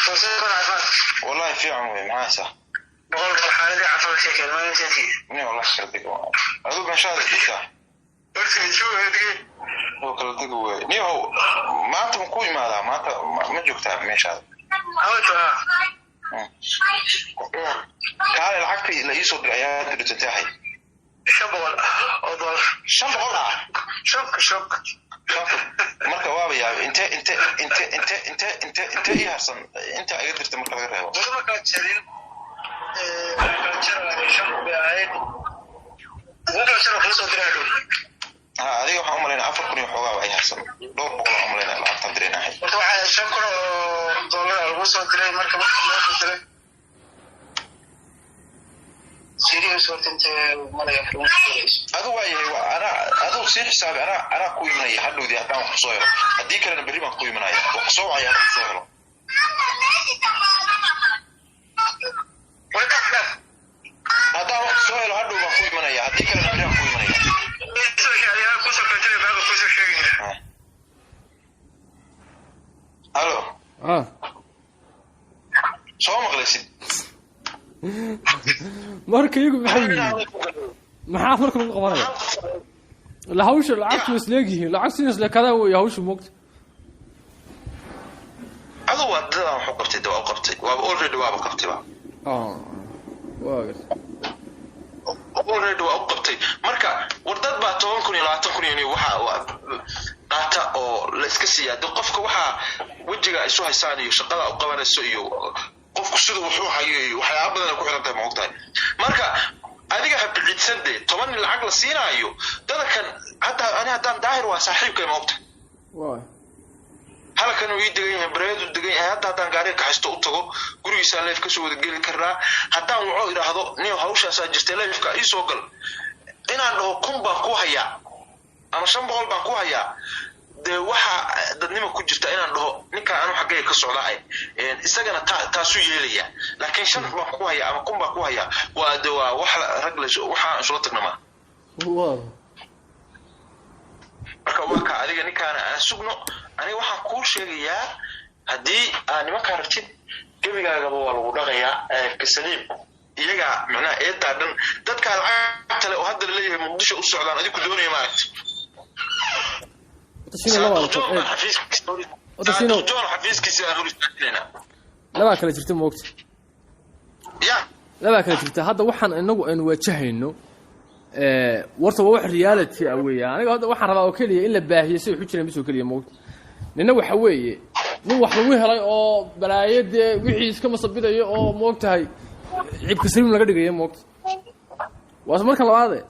Wallahi fiican wey, maxaa haysaa? Nin wallahi kala deg, aduu meeshaada joogtaa oo kala deg wey. Niyow, maanta ma ku imaadaa? Maanta ma joogtaa meeshaada? Kaale, lacagtii la iisoo diray ayaa dirtantaahay. 500 oo dollar. 500 ah? Shan shan. Marka waaba yaab, inte inte inte inte inte inte inte ii harsan inta iga dirta marka laga reebo? Weli ma kala jarin, kala jaraayo, 5 bay ahayd. Ugu kala jaro, kula soo diraa dhow. Ha, adiga waxaan umalaynaa 4000 iyo xoogaa ay harsan, dhowr boqol aan umalaynaa lacagtaan diraynahay. Horta waxaa 5000 oo dollar lagu soo diray. Marka loo soo diray serious, horta intee malaya lagu soo dirayso. Adu waa yahay, waa anaa aduu sii xisaabi, anaa ku imanaya hadhowdii haddaan wax kusoo helo. Haddii kalena berri baan ku imanaya, wax kusoo wacaya haddaan kusoo helo. Haddaan wax kusoo helo hadhow baan ku imanaya, haddii kalena berri baan ku imanaya. Kusoo kala diray, baaga kusoo sheegaya. Halo. Ah. Soo maqlaysid? Marka iyagu maxay yihiin? Maxaa marka lagu qabanaya? La hawsha lacagtu is leegyihiin, lacagtu is leekadaa wey hawsha, moogta. Adu waa dadaan waxu qabtay, de waa u qabtay, waaba already waaba qabtay ba. Ah, waa garta. Already waa u qabtay. Marka war dad baa 10,000 iyo 20,000 iyo waxa qaata oo la iska siiyaa. De qofka waxaa wejiga isu haysaan iyo shaqada u qabanayso iyo qofku siduu wuxuu hayo iyo waxyaaba badan ay ku xiran tahay, ma ogtahay? Marka adiga ha bicidsan, dee 10 nin lacag la siinaayo dadakan hadda ani haddaan Daahir waa saaxiibkay, ma ogtahay? Waa. Halkan uu ii degan yahay, bareedu degan yahay. Hadda haddaan gaariga kaxaysto u tago gurigiisaan leef kasoo wada geli karnaa. Haddaan wuxuu idhaahdo, nin hawshaasaa jirtay, leefka ii soo gal, inaan dhaho 1000 baan ku hayaa ama 500 baan ku hayaa, dee waxaa dadnima ku jirta inaan dhaho ninkaa anu xaggayga ka socdaa, isagana taasuu yeelaya. Laakiin shan baan ku hayaa ama 1000 baan ku hayaa, waa de waa wax rag la waxaa isula tagna maa. Waa. Marka waa ka adiga ninkaana aan sugno. Aniga waxaan kuu sheegayaa, haddii aa nimankaa rabtid, gebigaagaba waa lagu dhaqayaa kasaliim. Iyagaa macnaha eedaa dhan dadkaa lacagta le oo hadda laleeyahay Muqdisho u socdaan, adigu doonaya maaragtay. Horta Shino labaa Saadiq John baan Horta Shino- Saadiq John xafiiskiisa aan hor istaajinaynaa. Labaa kala jirta, moogta. Ya. Labaa kala jirta. Hadda waxaan inagu aynu waajahayno, warta waa wax reality ah weeye. Aniga hadda waxaan rabaa oo keliya in la baahiyo si wax u jiraan bis oo keliya, moogta. Nina waxa weeye nin wax lagu helay oo balaayo dee wixii iska masabidayo oo, moogtahay, cibka saliim laga dhigayo, moogta. Waas marka labaade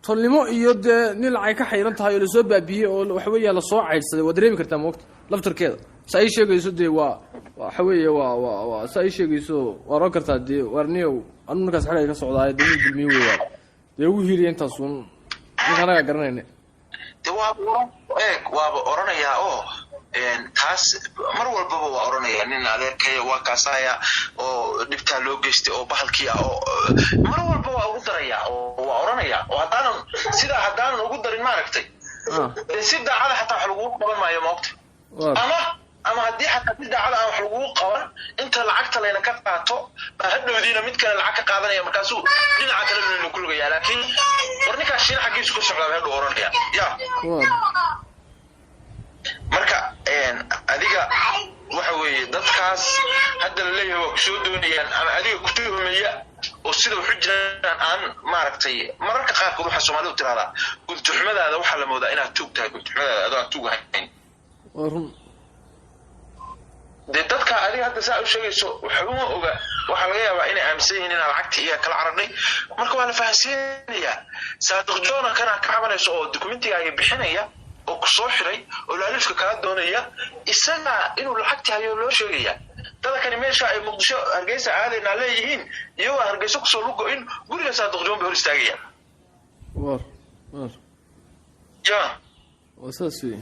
tolnimo iyo dee nin lacag ka xayran tahay oo lasoo baabiyey oo waxa weeya lasoo caydhsaday, waa dareemi kartaa, moogta, laftarkeeda sa ay sheegayso. Dee waa waxa weeye waa sa ay sheegayso, waa oran kartaa dee warniyow anu ninkaas xagay ka socdaay, dee wuu dulmiye wey, waa dee ugu hiiliya intaasun ninka anagaa garanayna. De waaba oran, eeg, waaba oranayaa oo taas mar walbaba waa oranaya nin adeerkaya waa kaasaya oo dhibtaa loo geystay oo bahalkii ah, oo mar walba waa ugu daraya oo waa oranaya, oo haddaanan sidaa haddaanan ugu darin, maaragtay, dee si daacada xataa wax lagugu qaban maayo, maogta? Ama haddii xataa si daacada aan wax lagugu qaban, inta lacagta layna ka qaato baa hadhowdiina mid kale lacag ka qaadanaya, markaasuu dhinaca kale layna ku lugayaa. Laakiin war ninkaas Shiina xaggiisu ka socdaa hadhow oranaya ya. Marka adiga waxa weeye dadkaas hadda la leeyahay waa kusoo doonayaan ama adiga ku tuhmaya oo sida waxu jiraan aan maaragtay. Mararka qaarkood waxaa Soomaalidu tirahdaa guntuxumadaada waxaa la moodaa inaad tuug tahay, guntuxumadaada adoo aan tuug ahayn. Waa run. Dee dadka adiga hadda saa u sheegayso waxuma oga, waxaa laga yaabaa inay aaminsan yihiin inaan lacagtii iyaga kala cararnay. Marka waa la fahansiinayaa. Saadiq Joona kanaa ka cabanayso oo dukumentigaaga bixinaya oo ku soo xiray oo laalifka kala doonaya, isagaa inuu lacagtii hayo loo sheegaya. Dadakani meesha ay Muqdisho Hargeysa aadaynaa leeyihiin, iyagoo Hargeysa kusoo lugo-in, guriga Saadiq Joon bay hor istaagayaan. War war. Ya. Waa saas wey.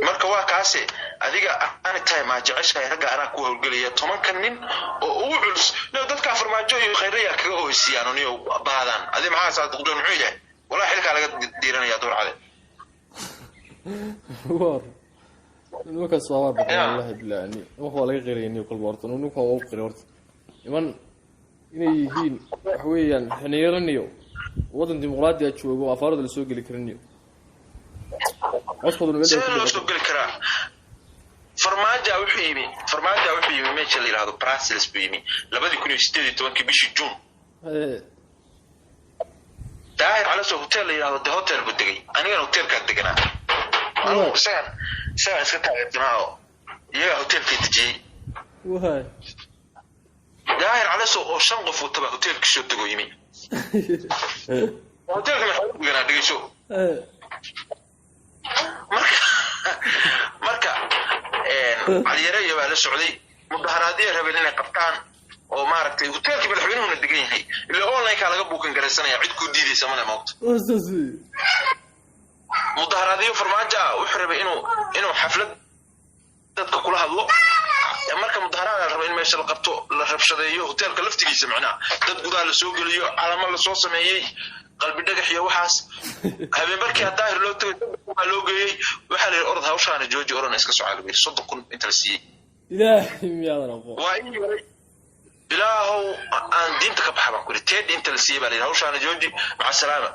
Marka waa kaase adiga anytime aa jeceshahay ragga anaa ku howlgelaya, 10-ka nin oo ugu culus niyo dadka Farmaajo iyo Khayrayaa kaga oheysiiyaan oo niyo baadaan. Adi maxaa Saadiq Joon muxuu yahay? Wallahi xilkaa laga diiranaya duurcade. War. Nimankaas waa baqan, wallahi billahi. Nimanka waa laga qirayay kolba horta. Nimanka waa u qiray horta niman inay yihiin, waxa weeyaan xiniiraniyo waddan dimuqraadi ah joogo, afaarada la soo geli kariniyo codkooduna meel Sidee loo soo geli karaa? Farmaajo wuxuu yimi meesha la yidhahdo Brussels buu yimi 2018-kii bishii June. Daahir Calaso hotel la yidhahdo de hotel buu degay, anigana hotelkaa deganaa. Anigu isagaan iska taageersanaa oo iyagaa hotelkii dejiyey. Daahir Calaso oo shan qof wataba hotelkii soo dego yimi, hotelka maxaa u deganaa? Dhegeyso. Marka Caliyare iyo baa la socday, mudaharaadyo rabeen inay qabtaan oo maaragtay hotelkii madaxweynuhuna degan yahay, ila online-kaa laga buukan garaysanaya, cid kuu diidaysa male, moogta. Mudaharaadyo Farmaajo ah wuxuu rabay inuu xaflad dadka kula hadlo. Marka mudaharaad la raba in meesha la qabto, la rabshadeeyo hotelka laftigiisa, macnaha dad gudaha lasoo geliyo, calamo lasoo sameeyey, Qalbi Dhagax iyo waxaas. Habeen markii Daahir loo tagay baa loo geeyey, waxaa la yidhi orod hawshaana jooji, orana iska socaa lagu yidhi, 30,000 inta la siiyey. Ilaahay miyaadan aqoon? Waa in yaray, ilaahow aan diinta ka baxa baan ku yidhi. Teedhi inta la siiyey baa la yidhi hawshaana jooji, maca salaama.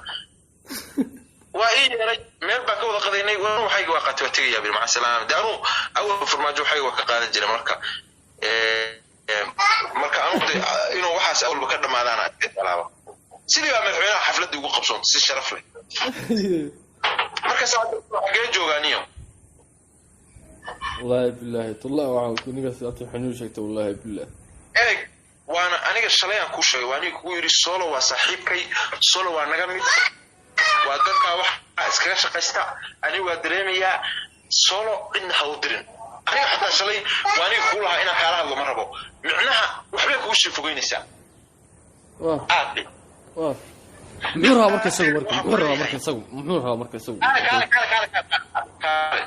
Waa ii yeeray, meel baan ka wada qadaynay. Waxayga waa qaatay, waa tegayaa biri, maca salaama. De anuu awal Farmaajo waxayga waa ka qaadan jiray. Marka anugu de inuu waxaas awalba ka dhamaadaan alaaba, sidii baa madaxweynaha xafladii ugu qabsoontay si sharaf leh. Marka xagee joogaaniyo? Wallahi billahi tullah, waxaan ninkaas abta xanuun sheegtay, wallahi billahi. Eeg, waana aniga shalay aan kuu sheegay, waa aniga kugu yidhi Solo waa saaxiibkay, Solo waa naga mid, waa dadkaa waxa iskaga shaqaysta. Aniga waa dareemayaa Solo cidna ha u dirin. Aniga xataa shalay waa aniga kuu lahaa inaan kaala hadlo ma rabo, micnaha waxbay kugu sii fogeynaysaa aad. Muxuu rabaa marka isagu? Marka muxuu rabaa marka isagu? Muxuu rabaa marka isagu? Kaale, kaale, kaale, kaale, kaale,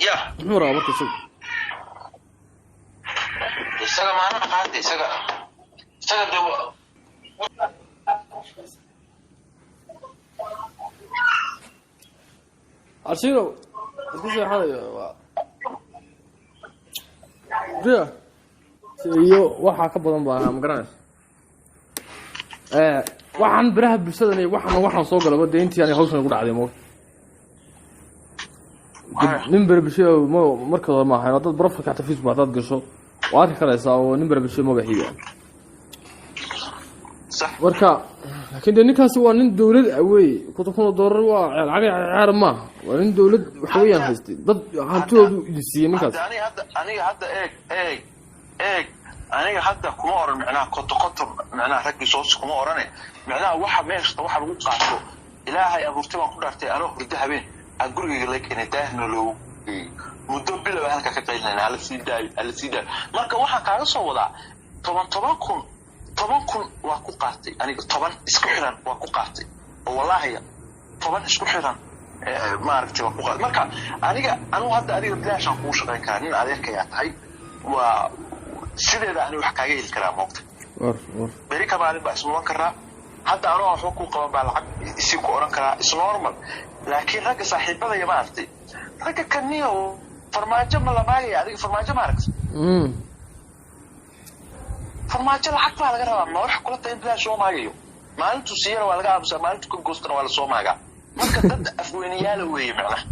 ya. Muxuu rabaa marka isagu? Isaga maanaha qaada, isaga de Arshiro iska seexanayo riya iyo waxaa ka badan baa ahaa, ma garanaysa? Waxaan biraha bulshadan iyo waxaan soo galaba dee intii aniga hawshan igu dhacday, moogta nin bere bulshada ma marka hore ma ahayn. Haddaad profile-ka xataa Facebook haddaad gasho waa arki karaysaa oo nin bere bulshada magaxiiba. Marka laakiin dee ninkaasi waa nin dawlad ah wey. $50,000 waa lacag ceer maaha. Waa nin dawlad waxa weeyaan haystay, dad hantidoodu idin siiyey ninkaas. Aniga hadda eeg, eeg, eeg, aniga hadda kuma oran micnaha konto konton, micnaha raggii soos kuma orane, micnaha waxa meeshta waxa lagu qaato. Ilaahay abuurtay baan ku dhaartay, anoo hurdo habeen aan gurigayga la keenay, Daahirna loogu geeyey, muddo bilow halka ka qaylinayna, hala sii daayo, hala sii daayo. Marka waxaan kaaga soo wadaa toban toban kun, 10,000 waa ku qaatay aniga, 10 isku xiran waa ku qaatay oo wallaahi 10 isku xiran maaragtay waa ku qaatay. Marka aniga anugu hadda adiga bilaashaan kugu shaqayn karaa, nin adeerkayaa tahay, waa sideeda ani wax kaaga heli karaa, moogta. Beri ka maalin baa ismudan karaa. Hadda anoo waxba kuu qaban baa lacag isii ku odhan karaa, is normal. Laakiin ragga saaxiibadaya maaragtay, ragga kaniyo Farmaajo ma lamaagaya? Adiga Farmaajo maaragtay, Farmaajo lacag baa laga rabaa. Ma wax kula tahay in bilaash soo maagayo? Maalintuu siiyana waa laga aamusaa, maalintuu ka goostana waa lasoo maagaa. Marka dad afweynayaala weeye macnaha.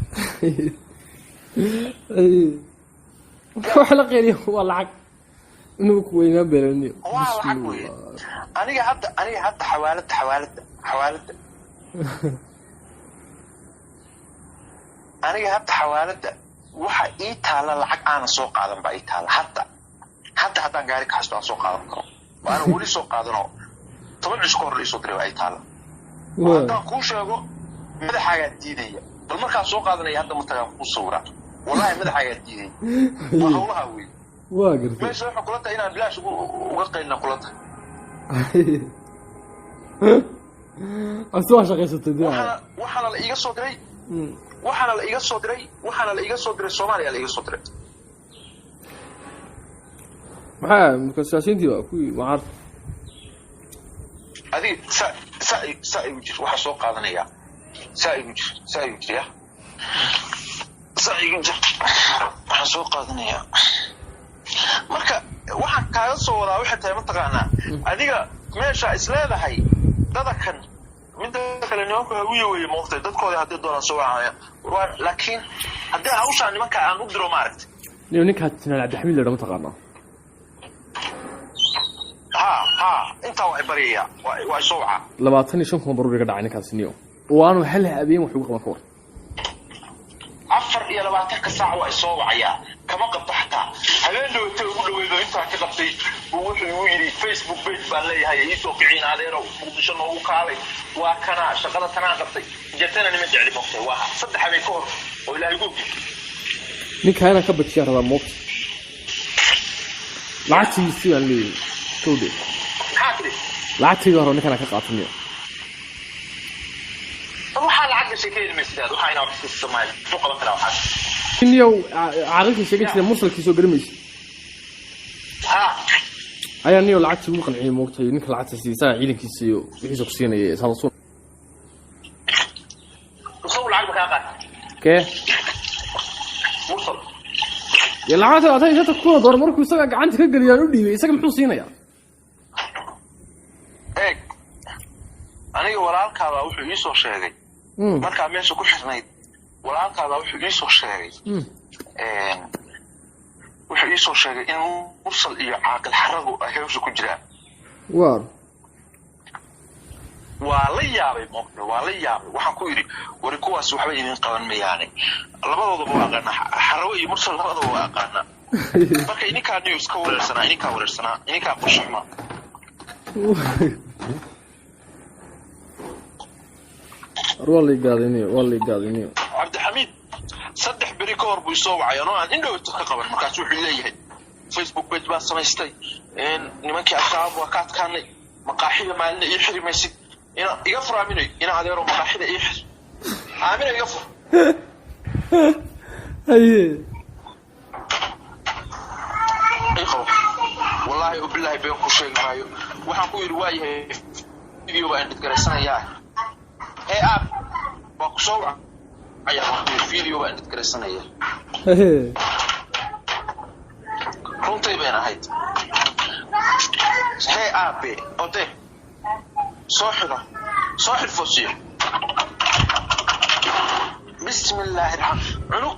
Wax la qeeliyo waa lacag inuu ku weynaan beelaniyo. Waa lacag weeye. Aniga hadda xawaalada aniga hadda xawaalada waxa ii taala lacag aanan soo qaadan baa ii taala. Hadda haddaan gaari ka hasto aan soo qaadan karo oo aanan weli soo qaadano, 10 cisho ka hor la iisoo diray baa ii taala. Oo haddaan kuu sheego madaxaagaa diidaya. Bal markaan soo qaadanaya hadda ma tagaan kuu sawiraa, wallahi madaxaagaa diidaya. Waa hawlaha wey. Waa gartay. Meesha waxay kula tahay inaan bilaash uga qaylina kula tahay? Ase waa shaqaysatay dee. Waxaana la iiga soo diray, waxaana la iiga soo diray, waxaana la iiga soo diray Soomaaliya la iiga soo diray. Maxaa marka siyaasiyiintii baa kuwii macaar? Adiga saa igu jir, waxaa soo qaadanayaa, saa igu jir, saa igu jir, ya. Saa iga jir, waxaan soo qaadanayaa. Marka waxaan kaaga soo wadaa waxay tahay, mataqaanaa, adiga meesha is leedahay dadakan. Midda kale, nimanku Hawiye weye, moogtay, dadkooda haddii doonaan soo wacaya. Laakiin haddii hawshaa nimanka aan u diro, maaragtay. Niyo, ninkaa Jenaraal Cabdixamiid la dha, mataqaanaa? Ha ha, intaa waa baryayaa, waa isoo wacaa. 25,000 baruur iga dhacay ninkaasi, niyo, oo aanu hal habeen wax ugu qaban ka war. 24-ka saac waa isoo wacayaa, kama qabto. Xataa habeen dhawatay ugu dhaweydo intaan ka qabtay buu wuxuu igu yidhi, "Facebook page baan leeyahay, iisoo kiciin adeerow, Muqdisho noogu kaalay, waa kanaa shaqada tanaa qabtay." Jetana nima jecli, moogtay, waa 3 habeen ka hor oo Ilaahay igu ogi. Ninkaa inaan ka bajiyaa rabaa, moogta, lacagtiisii baan leeyahay, kowdhe. Maxaa tidhi? Lacagtayda hore ninkaan ka qaato, niyo. Waxaa lacag gashay ka heli maysid aad, waxaa inaa wax iska Soomaali muxuu qaban karaa waxaas? Niyow, caaqilkii sheegan jiray mursalkiisoo garamaysa Ha. ayaa, niyo, lacagtii ugu qanciyay, moogtay, ninka lacagta siisaa ciidankiisa iyo wixiisa ku siinaya saalasun. Isagu lacag ba kaa qaatay? Kee? Mursal. Dee lacagta 25,000 doolar markuu isaga gacanta ka geliyaan u dhiibay, isaga muxuu siinayaa? Eeg, aniga walaalkaabaa wuxuu ii soo sheegay markaa meesha ku xirnayd, walaalkaabaa wuxuu ii soo sheegay wuxuu ii soo sheegay in Mursal iyo Caaqil Xaragu ay hawsha ku jiraan. Waar. Waa la yaabay, moogta, waa la yaabay. Waxaan ku yidhi, "Wari, kuwaas waxba idin qaban mayaane." Labadoodaba waa aqaanaa, Xarago iyo Mursal labadaba waa aqaanaa. Marka idinkaa niyo iska wareersanaa, idinkaa wareersanaa, idinkaa qorshe xumaa. War, waa lay gaaday, niyo, waa lay gaaday, niyo. Cabdixamiid 3 beri ka hor buu isoo wacay anoo aan indhowto ka qaban. Markaas wuxuu leeyahay, "Facebook page baan samaystay, nimankii Al-Shabaab waa ka adkaanay, maqaaxida maalina ii xiri maysid, ina iga fur, Aaminay, ina adeero, maqaaxida ii xir, Aamina, iga fur." Haye. Ii qabo, wallaahi ubilaahi been ku sheegi maayo. Waxaan ku yidhi, "Waa yahay, video baan edit garaysanayaa." Ee aab waa ku soo wacaya, waan ku yidhi, "Video baan edit garaysanaya." Haye. Runtay bayn ahayd. Hee aabe, ode soo xidho, soo xidh foosiyo. Bismi illaahi raxmaan cunug.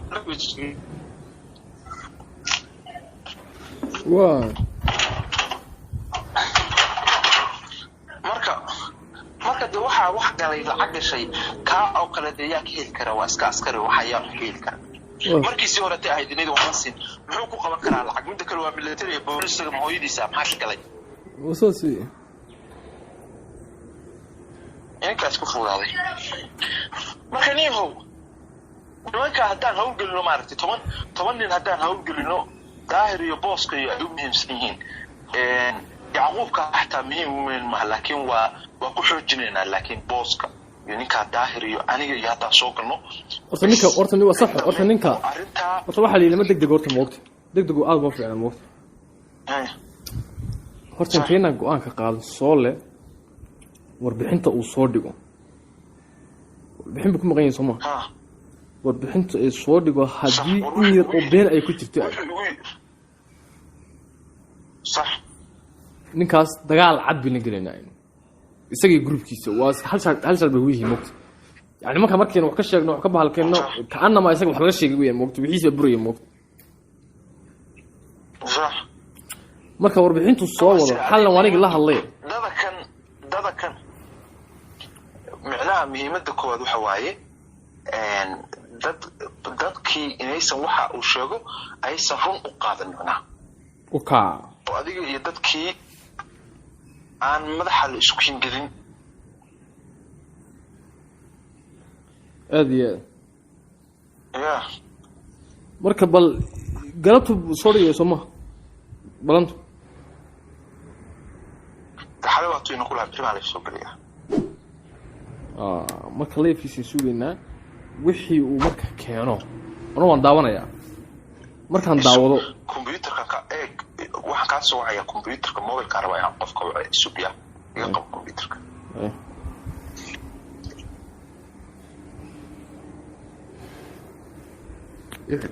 Waa. Marka de waxaa wax galay, lacag gashay kaa oo kale, dee yaa ka heli kara? Waa iska askari, waxa yaa wax ka heli kara? Markiisii hore tay ahayd inayda waxba siin, muxuu ku qaban karaa lacag? Midda kale waa military, boolisaga hooyadiisa maxaa ka galay? Waa saas wey. Ninkaas ku fudaaday. Marka niyahow, nimanka haddaan hawlgelino, maaragtay, 10 10 nin haddaan hawlgelino, Daahir iyo Booska iyo ay u muhiimsan yihiin, Yacquubka xataa muhiim weyn maha, laakiin waa ku xoojinaynaa. Laakiin Booska iyo ninkaa Daahir iyo aniga iyo haddaan soo galno. Horta ninka, horta nin waa sax, horta ninka. Arrintaa. Horta waxaa la yidhi lama deg dego, horta moogta, deg degu aada uma fiicna, moogta. Horta inteynaan go-aanka qaadan, soo le warbixinta uu soo dhigo, warbixin buu ku maqan yahay, soo ma? Ha. Warbixinta ay soo dhigo, haddii in yar oo been ay ku jirto, wuxuu igu yidhi sax. Ninkaas dagaal cad bayna gelaynaa aynu isagii groupkiisa. Waa hal shaar, hal shaar bay yihiin, moogta. Yani marka markaynu wax ka sheegno, wax ka bahalkeenno, kaanama isaga wax laga sheegay weyaan, moogta, wixiisa baa buraya, moogta. Sax. Marka warbixintu soo wado, xalna waa anigii la hadlay. Dadakan micnaha muhiimadda koowaad waxa waaye, dadkii inaysan waxa uu sheego aysan run u qaadan micnaha. U kaa. Oo adiga iyo dadkii aan madaxa la isku hingelin. Aada iyo aad. Ya. Marka bal galabtu soo dhigay, soo maha balantu? Xale waatuu ina kulaha beri baa la soo geliyaa. Marka leefkiisaan sugaynaa wixii uu marka keeno, ana waan daawanayaa markaan daawado. Computerka ka eeg, waxaan kaa soo wacaya computerka, mobilkaan rabaa inaan qofka waco, isubya iga qabo computerka. Ixid.